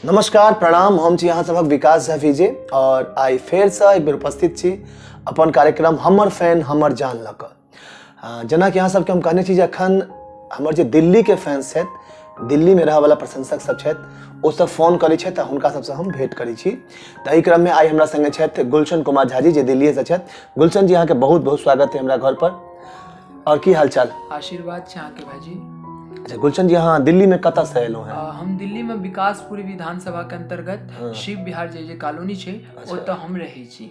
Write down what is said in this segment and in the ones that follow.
नमस्कार, प्रणाम। हम छी अहाँ सभक विकास झा विजय और आइ फेरसँ एक बेर उपस्थित छी अपन कार्यक्रम हमर फैन हमर जान लऽ कऽ। जेनाकि अहाँ सबके हम कहने छी जे अखन हमर जे दिल्लीके फैंस छथि, दिल्लीमे रहऽवला प्रशंसक सब छथि, ओ सब फोन करै छथि आ हुनका सबसँ हम भेंट करै छी। तऽ एहि क्रममे आइ हमरा संगे छथि गुलशन कुमार झा जी, जे दिल्लीएसँ छथि। गुलशन जी, अहाँके बहुत बहुत स्वागत है हमरा घर पर। और की हाल चाल? आशीर्वाद छै अहाँके भाईजी। अच्छा गुलशन जी, अहाँ दिल्ली में कतऽ से एलहुँ हैं? हम दिल्ली में विकासपुरी विधानसभा के अंतर्गत शिव विहार जे जे कॉलोनी छै, ओतऽ हम रहै छी।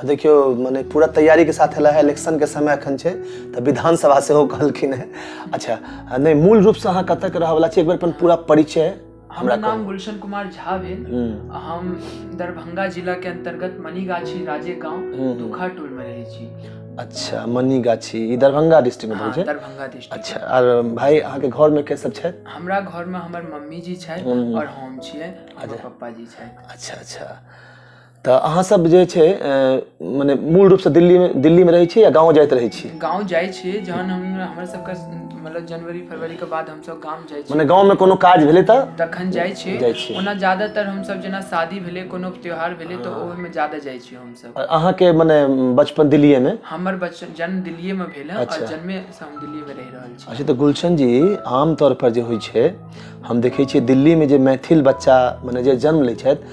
देखियौ, मने पूरा तैयारी के साथ एला है, इलेक्शन के समय अखन छै तऽ विधानसभा सेहो कहलखिन है। अच्छा, नहि, मूल रूप से अहाँ कतऽ के रहऽ वाला छी? एक बेर अपन पूरा परिचय हमरा नाम गुलशन कुमार झा भेल। हम दरभंगा जिला के अंतर्गत मनीगाछी राजे गांव दुखा टोल में रहै छी। अच्छा, मनीगाछी ई दरभंगा डिस्ट्रिक्ट में पड़ै छै? दरभंगा डिस्ट्रिक्ट। अच्छा, आर भाई अहाँके घर में के सब छथि? हमरा घर में हमर मम्मी जी छथि और हम छियै, हमर पप्पा जी छथि। अच्छा, तऽ अहाँ सब जे छै मने मूल रूपसँ दिल्लीमे रहै छी या गाँव जाइत रहै छी? गाँव जाइ छियै, जहन हम हमर सबके मतलब जनवरी फरवरी के बाद हमसब गाम जाइ छी। मने गाँवमे कोनो काज भेलै तऽ तखन जाइ छियै। जाइ छियै। ओना ज्यादातर हमसब जेना शादी भेलै, कोनो त्योहार भेलै, तऽ ओहिमे ज्यादा जाइ छियै हमसब। आओर अहाँके मने बचपन दिल्लीएमे? हमर बचपन जन्म दिल्लीएमे भेल हँ और जन्मेसँ हम दिल्लीमे रहि रहल छी। अच्छा, तऽ गुलशन जी, आमतौर पर जे होइ छै, हम देखै छियै दिल्लीमे जे मैथिल बच्चा मने जे जन्म लै छथि,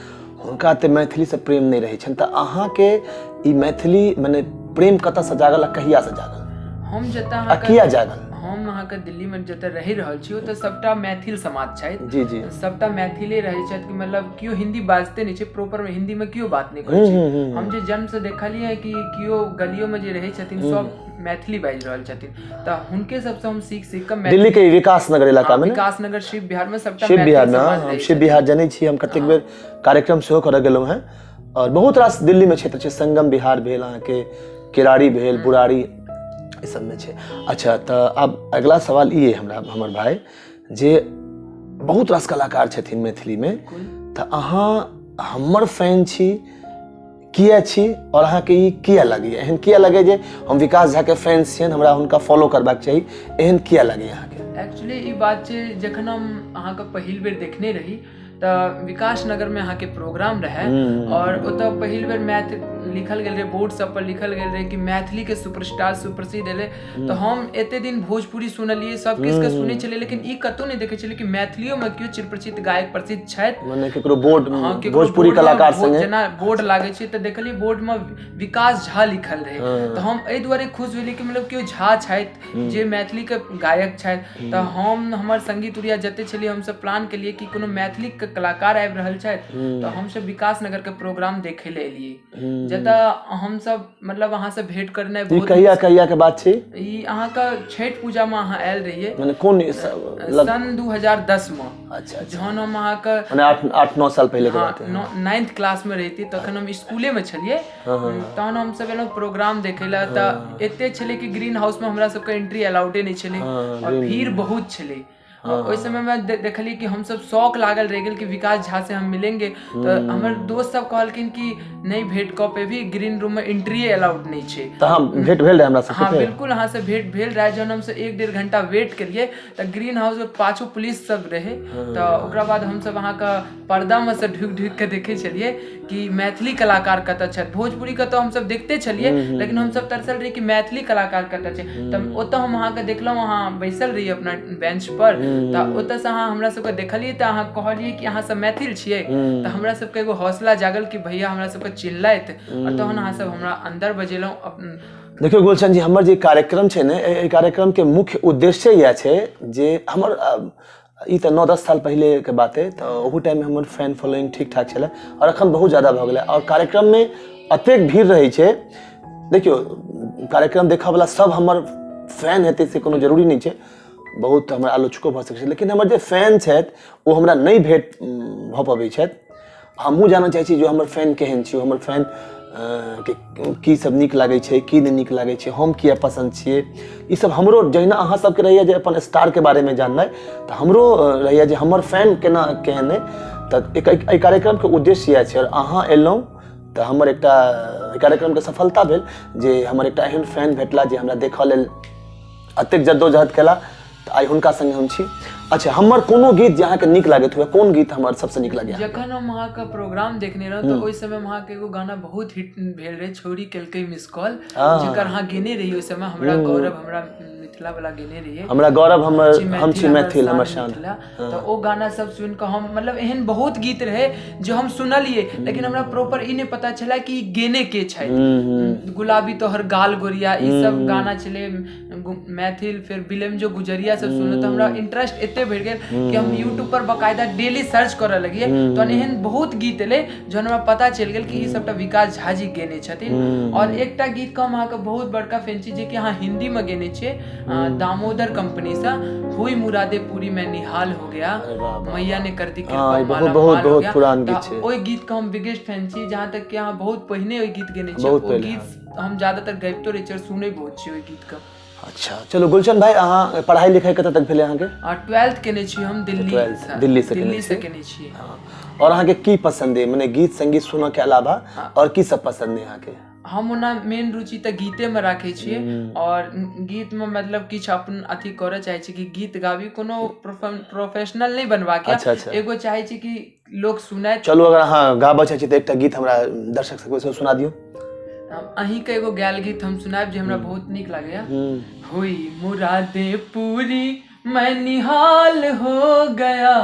हुनका तऽ मैथिलीसँ प्रेम नहि रहै छनि, तऽ अहाँके ई मैथिली मने प्रेम कतऽसँ जागल आ कहियासँ जागल? हम जतऽ आ किया जागल? हम अहाँके दिल्लीमे जतऽ रहि रहल छी, ओतऽ सबटा मैथिल समाज छथि। जी जी सबटा मैथिले रहै छथि कि मतलब केओ हिन्दी बाजते नहि छै, प्रॉपर हिन्दीमे केओ बात नहि करै छै। हम जे जन्मसँ देखलियै कि केओ गलियोमे जे रहै छथिन, सब मैथिली बाजि रहल छथिन, तऽ हुनके सबसँ हम सीख सीख कऽ दिल्ली के विकास नगर इलाका में? विकास नगर शिव बिहार में सबटा शिव बिहार में। हम शिव बिहार जनै छी, हम कतेक बेर कार्यक्रम सेहो करऽ गेलहुँ हेँ और बहुत रास दिल्ली में क्षेत्र छै, संगम बिहार भेल, अहाँके केरारी भेल, बुरारी, ई सबमे छै। अच्छा, तऽ आब अगिला सवाल ई हमरा हमर भाई जे बहुत रास कलाकार छथिन मैथिलीमे, तऽ अहाँ हमर फैन छी, किया छी और अहाँके ई किया लगैए? एहन किया लगैए जे हम विकास झाके फैन छियनि, हमरा हुनका फॉलो करबाक चाही? एहन किया लगैए अहाँके? एक्चुअली ई बात छै, जखन हम अहाँके पहिल बेर देखने रही तऽ विकास नगरमे अहाँके प्रोग्राम रहै और ओतऽ पहिल बेर मैथ लिखल गेल रहै, बोर्ड सब पर लिखल गेल रहै कि मैथिलीके सुपरस्टार सुप्रसिद्ध एलै। तऽ हम एते दिन भोजपुरी सुनलियै, सब किछुके सुनै छलियै, लेकिन ई कतहु नहि देखै छलियै कि मैथिलियोमे केओ चिरप्रसिद्ध गायक प्रसिद्ध छथि। मने केकरो बोर्ड, भोजपुरी कलाकार संगे जेना बोर्ड लागै छै, तऽ देखलियै बोर्डमे विकास झा लिखल रहै, तऽ हम एहि दुआरे खुश भेलियै कि मतलब केओ झा छथि जे मैथिलीके गायक छथि। तऽ हम हमर संगी तुरिया जते छलियै, हमसब प्लान केलियै कि कोनो मैथिलीके कलाकार आबि रहल छथि, तऽ हमसब विकास नगरके प्रोग्राम देखै लए एलियै, जतऽ हमसब मतलब अहाँसँ भेंट करनाइ बहुत। कहिया कहिया के बात छै? ई अहाँके छठि पूजामे अहाँ आयल रहियै। मने कोन? सन 2010 मे। अच्छा। जहन हम अहाँके मने 8-9 साल पहिले के बात है। नाइन्थ क्लासमे रहिती तखन, हम स्कूलेमे छलियै तहन हमसब एलहुँ प्रोग्राम देखै लए। तऽ एते छलै कि ग्रीन हाउसमे हमरा सबके एंट्री अलाउडे नहि छलै आओर भीड़ बहुत छलै। ओहि समयमे देखलियै कि हमसब शौक लागल रहि गेल कि विकास झा से हम मिलेंगे। तऽ हमर दोस्त सब कहलखिन कि नहि भेंट कऽ पेबही, ग्रीन रूममे एंट्रिए अलाउड नहि छै। तऽ हम भेंट भेल रहै हमरा सबके? हँ, बिल्कुल, अहाँसँ भेंट भेल रहै। जहन हमसब 1-1.5 घंटा वेट केलियै तऽ ग्रीन हाउसके पाछू पुलिस सब रहै, तऽ ओकरा बाद हमसब अहाँके पर्दामे सँ ढुकि ढुकि कऽ देखै छलियै कि मैथिली कलाकार कतऽ छथि। भोजपुरीके तऽ हमसब देखते छलियै, लेकिन हमसब तरसल रही कि मैथिली कलाकार कतऽ छै। तऽ ओतऽ हम अहाँके देखलहुँ, अहाँ बैसल रही अपना बेंच पर, तऽ ओतऽसँ अहाँ हमरा सबके देखलियै तऽ अहाँ कहलियै कि अहाँ सब मैथिल छियै। तऽ हमरा सबके एगो हौसला जागल कि भैया हमरा सबके चिन्हलथि, आओर तहन अहाँ सब हमरा अन्दर बजेलहुँ। देखियौ गुलशन जी, हमर जे कार्यक्रम छै ने, एहि कार्यक्रमके मुख्य उद्देश्य इएह छै जे हमर ई तऽ 9-10 साल पहिलेके बात अइ, तऽ ओहू टाइममे हमर फैन फॉलोइंग ठीक ठाक छलै आओर एखन बहुत ज्यादा भऽ गेलै आओर कार्यक्रममे एतेक भीड़ रहै छै। देखियौ, कार्यक्रम देखऽवला सब हमर फैन हेतै से कोनो जरूरी नहि छै, बहुत हमर आलोचको भऽ सकै छै, लेकिन हमर जे फैन छथि ओ हमरा नहि भेट भऽ पबै छथि। हमहूँ जानऽ चाहै छी जे हमर फैन केहन छै, हमर फैन के की सब नीक लागै छै, की नहि नीक लागै छै, हम किया पसन्द छियै। ई सब हमरो जहिना अहाँ सबके रहैया जे अपन स्टारके बारेमे जाननाइ, तऽ हमरो रहैया जे हमर फैन केना केहन अइ। तऽ एहि कार्यक्रमके उद्देश्य इएह छै आओर अहाँ एलहुँ तऽ हमर एकटा एहि कार्यक्रमके सफलता भेल जे हमर एकटा एहन फैन भेटला जे हमरा देखऽ लेल एतेक जद्दोजहद केला। तऽ आइ हुनका संगे हम छी। अच्छा, हमर कोनो गीत जे अहाँके नीक लागैत हुए, कोन गीत हमर सबसँ नीक लागैए? जखन हम अहाँके प्रोग्राम देखने रहौं तऽ ओहि समय मे अहाँके एगो गाना बहुत हिट भेल रहै, छौरी केलकै मिस कॉल, जेकर अहाँ गेने रहियै ओहि समय, हमरा गौरव हमरा मिथिला वाला गेने रहियै, हमरा गौरव हमर हम छी मैथिल हमर शान। तऽ ओ गाना सब सुनि कऽ हम मतलब एहन बहुत गीत रहै जे हम सुनलियै, लेकिन हमरा प्रॉपर ई नहि पता छलै कि ई गेने के छथि। गुलाबी तोहर गाल गोरिया, ई सब गाना छलै मैथिल। फेर बिलम जो गुजरिया सब सुनलहुँ तऽ हमरा इंटरेस्ट एते बढ़ि गेल कि हम यूट्यूब पर बकायदा डेली सर्च करऽ लगियै। तहन एहन बहुत गीत एलै जहन हमरा पता चलि गेल कि ई सबटा विकास झा जी गेने छथिन। और एकटा गीत के हम अहाँके बहुत बड़का फैन छी, जेकि अहाँ हिंदी मे गेने छियै दामोदर कंपनी सँ, हुई मुरादे पूरी मैं निहाल हो गया, अरे वाह, वाह, मैया ने कर दी कृपा, हाँ, ई बहुत माला बहुत माल हो बहुत गया। पुरान गीत तऽ छै। ओहि गीत के हम बिगेस्ट फैन छी, जहाँ तक कि अहाँ बहुत पहिने ओहि गीत गेने छियै। बहुत ओ पहिले, गीत हम ज्यादातर गाबितो रहै छियै और सुनै बहुत छियै ओहि गीत के। अच्छा चलू गुलशन भाई, अहाँ पढ़ाई लिखाई कतऽ तक भेलै अहाँके? आ 12th केने छी हम दिल्ली 12th सँ। दिल्ली सँ केने दिल्ली सँ छी। केने छी। हाँ। और अहाँके की पसंद है, मने गीत संगीत सुनऽ के अलावा और की सब पसंद है अहाँके? हम ओना मेन रुचि तऽ गीतेमे राखै छियै और गीतमे मतलब किछु अपन अथी करऽ चाहै छी कि गीत गाबी, कोनो प्रोफेशनल नहि बनबाके, अच्छा, अच्छा। एगो चाहै छी कि लोक सुनैत। चलू, अगर अहाँ गाबऽ चाहै छी तऽ एकटा गीत हमरा दर्शक सबके सेहो सुना दियौ। अहीँके एगो गायल गीत हम सुनायब जे हमरा बहुत नीक लागैया। हुई मुरादे पूरी मैं निहाल हो गया,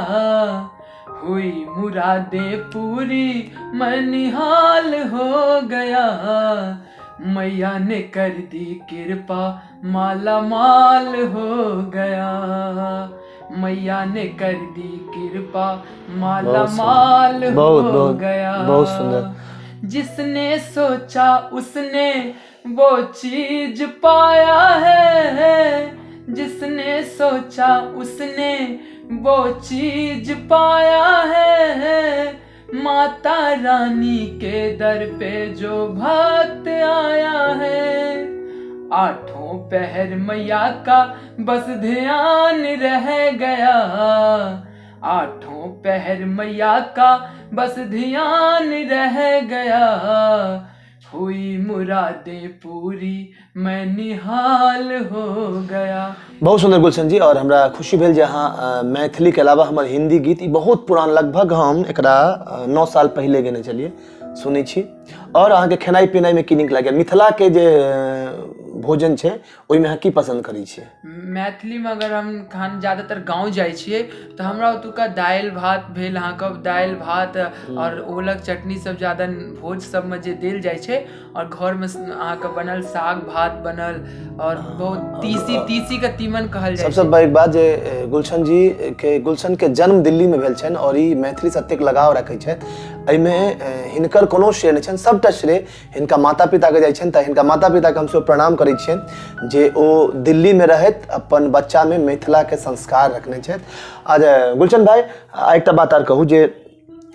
हुई मुरादे पूरी मैं निहाल हो गया, मैया ने कर दी कृपा माला माल हो गया, मैया ने कर दी कृपा माला बहुत सुंदर। माल हो बहुत बहुत गया। बहुत सुंदर। जिसने सोचा उसने वो चीज पाया है, जिसने सोचा उसने वो चीज पाया है, माता रानी के दर पे जो भक्त आया है, आठों पहर मैया का बस ध्यान रह गया, आठों पहर मैया का बस ध्यान रह गया, हुई मुरादें पूरी मैं निहाल हो गया। बहुत सुंदर गुलशन जी, और हमरा खुशी भेल जे अहाँ मैथिली के अलावा हमर हिंदी गीत ई बहुत पुरान, लगभग हम एकरा 9 साल पहिले गेने छलियै, सुनै छी। और अहाँके खेनाइ पिनाइमे की नीक लागैए? मिथिलाके जे भोजन छै ओहिमे अहाँ की पसन्द करै छियै? मैथिलीमे अगर हम खान ज्यादातर गाँव जाइ छियै तऽ हमरा ओतुका दालि भात भेल अहाँके, दालि भात आओर ओलक चटनी सब ज्यादा भोज सबमे जे देल जाइ छै, आओर घरमे अहाँके बनल साग भात बनल आओर बहुत तीसी, तीसीके तीमन कहल जाइ छै। सबसँ पैघ बात जे गुलशन जी के, गुलशन के जन्म दिल्लीमे भेल छनि और ई मैथिलीसँ एतेक लगाव रखै छथि, एहिमे हिनकर कोनो श्रेय नहि छनि, सबटा श्रेय हिनका माता पिताके जाइ छनि। तऽ हिनका माता पिताके हम सब प्रणाम करै छियनि जे ओ दिल्लीमे रहैत अपन बच्चामे मिथिलाके संस्कार रखने छथि। आ गुलशन भाई, एकटा बात आर कहू जे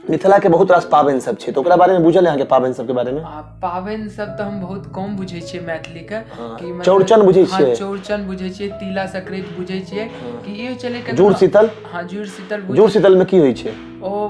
मिथिलाके बहुत रास पाबनि सब छै, तऽ ओकरा बारेमे बुझल अहाँके पाबनि सबके बारेमे? पाबनि सब तऽ हम बहुत कम बुझै छियै मैथिलीके। कि चौड़चन बुझै छियै? चौड़चन बुझै छियै, तिला संक्रांति बुझै छियै, कि ई छलै जुड़ शीतल। हँ, जुड़ शीतल। जुड़ शीतलमे की होइ छै? ओ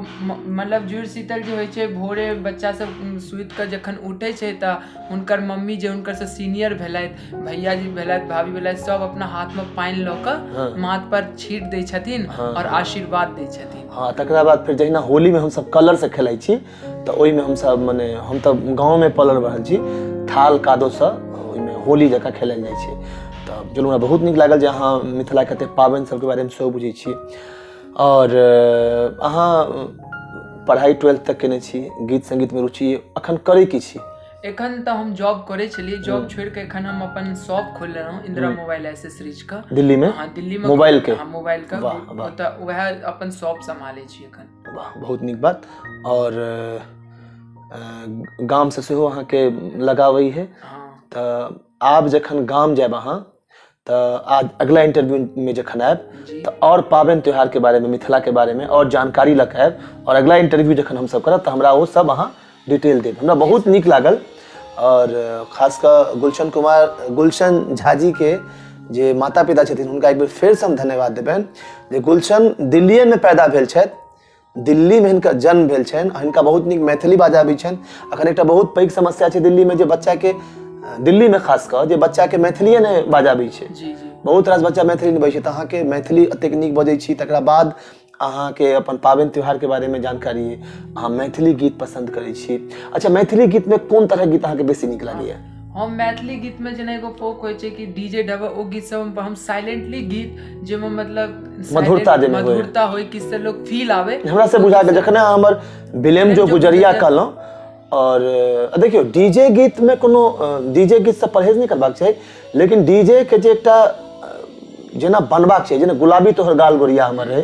मतलब जुड़ शीतल जे होइ छै, भोरे बच्चा सब सुति कऽ जखन उठै छै तऽ हुनकर मम्मी जे हुनकर से सीनियर भेलथि, भैया जी भेलथि, भाभी भेलथि, सब अपना हाथमे पानि लऽ कऽ माथ पर छीट दै छथिन आओर आशीर्वाद दै छथिन। हँ, तकरा बाद फेर जहिना होलीमे हमसब कलरसँ खेलाइ छी तऽ ओहिमे हमसब मने हम तऽ गाँवमे पलल बढ़ल छी, थाल कादोसँ ओहिमे होली जकाँ खेलायल जाइ छै। तऽ चलू, हमरा बहुत नीक लागल जे अहाँ मिथिलाके एतेक पाबनि सबके बारेमे सेहो बुझै छी। आओर अहाँ पढ़ाइ 12th तक केने छी, गीत संगीतमे रुचि, अखन करै की छी? एखन तऽ हम जॉब करै छलियै, जॉब छोड़ि कऽ एखन हम अपन शॉप खोलि लेलहुँ इंदिरा मोबाइल एसेसरीज के दिल्लीमे। हाँ, दिल्लीमे। मोबाइल के? हाँ, मोबाइल के। वाह, वाह। ओतऽ वएह अपन शॉप सम्हालै छी एखन। वाह, बहुत नीक बात। आओर गामसँ सेहो अहाँके लगाव है? हाँ। तऽ आब जखन गाम जायब अहाँ तऽ आज अगला इंटरव्यू में जखन आयब तऽ आओर पाबनि त्योहारके बारेमे, मिथिलाके बारेमे आओर जानकारी लऽ कऽ आयब, आओर अगला इंटरव्यू जखन हमसब करब तऽ हमरा ओ सब अहाँ डिटेल देब। हमरा बहुत नीक लागल, आओर खास कऽ गुलशन कुमार, गुलशन झा जी के जे माता पिता छथिन हुनका एक बेर फेरसँ हम धन्यवाद देबनि जे गुलशन दिल्लीएमे पैदा भेल छथि, दिल्लीमे हिनकर जन्म भेल छनि आ हिनका बहुत नीक मैथिली बाजऽ आबै छनि। अखन एकटा बहुत पैघ समस्या छै दिल्लीमे जे बच्चाके, दिल्लीमे खास कऽ जे बच्चाके मैथिलिए नहि बाजऽ आबै छै। जी जी। बहुत रास बच्चा मैथिली नहि बजै छै, तऽ अहाँके मैथिली एतेक नीक बजै छी, तकरा बाद अहाँके अपन पाबनि त्योहारके बारेमे जानकारी अइ, अहाँ मैथिली गीत पसन्द करै छी। अच्छा, मैथिली गीतमे कोन तरहक गीत अहाँके बेसी नीक लागैए? हम मैथिली गीतमे जेना एगो फोक होइ छै कि डीजे डबा, ओ गीत सब हम साइलेंटली गीत जाहिमे मतलब मधुरता जाहिमे होय, मधुरता होय, कि से लोग फील आवे। हमरा से बुझा गेल जखने अहाँ हमर विलेम जो गुजरिया कहलहुँ। और देखियौ, डीजे गीतमे कोनो डीजे गीतसँ परहेज नहि करबाक चाही, लेकिन डीजे के जे एकटा जेना बनबाक चाही, जेना गुलाबी तोहर गाल गोरिया हमर रहै,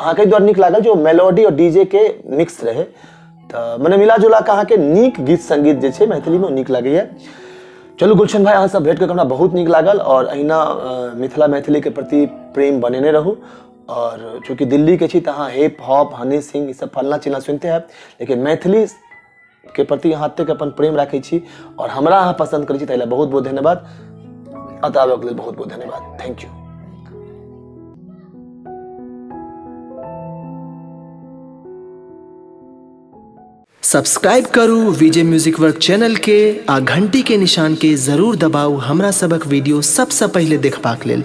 अहाँके एहि दुआरे नीक लागल जे ओ मेलोडी और डीजे के मिक्स रहै। तऽ मने मिला जुला कऽ अहाँके नीक गीत सङ्गीत जे छै मैथिलीमे नीक लगैए। चलू गुलशन भाई, अहाँसँ भेंट कऽ हमरा बहुत नीक लागल और अहिना मिथिला मैथिलीके प्रति प्रेम बनेने रहू। और चूँकि दिल्लीके छी तऽ अहाँ हिप हॉप, हनी सिंह, ई सब फलना चिलना सुनिते हैब, लेकिन मैथिली के प्रति अहाँ एतेक अपन प्रेम राखै छी और हमरा अहाँ पसन्द करै छी, ताहि लए बहुत बहुत धन्यवाद। एतऽ आबऽके लेल बहुत बहुत धन्यवाद। Thank you. Subscribe करू विजय म्यूजिक वर्क चैनल के आ घंटी के निशान के जरूर दबाउ हमरा सबक वीडियो सबसँ पहिले देखबाक लेल।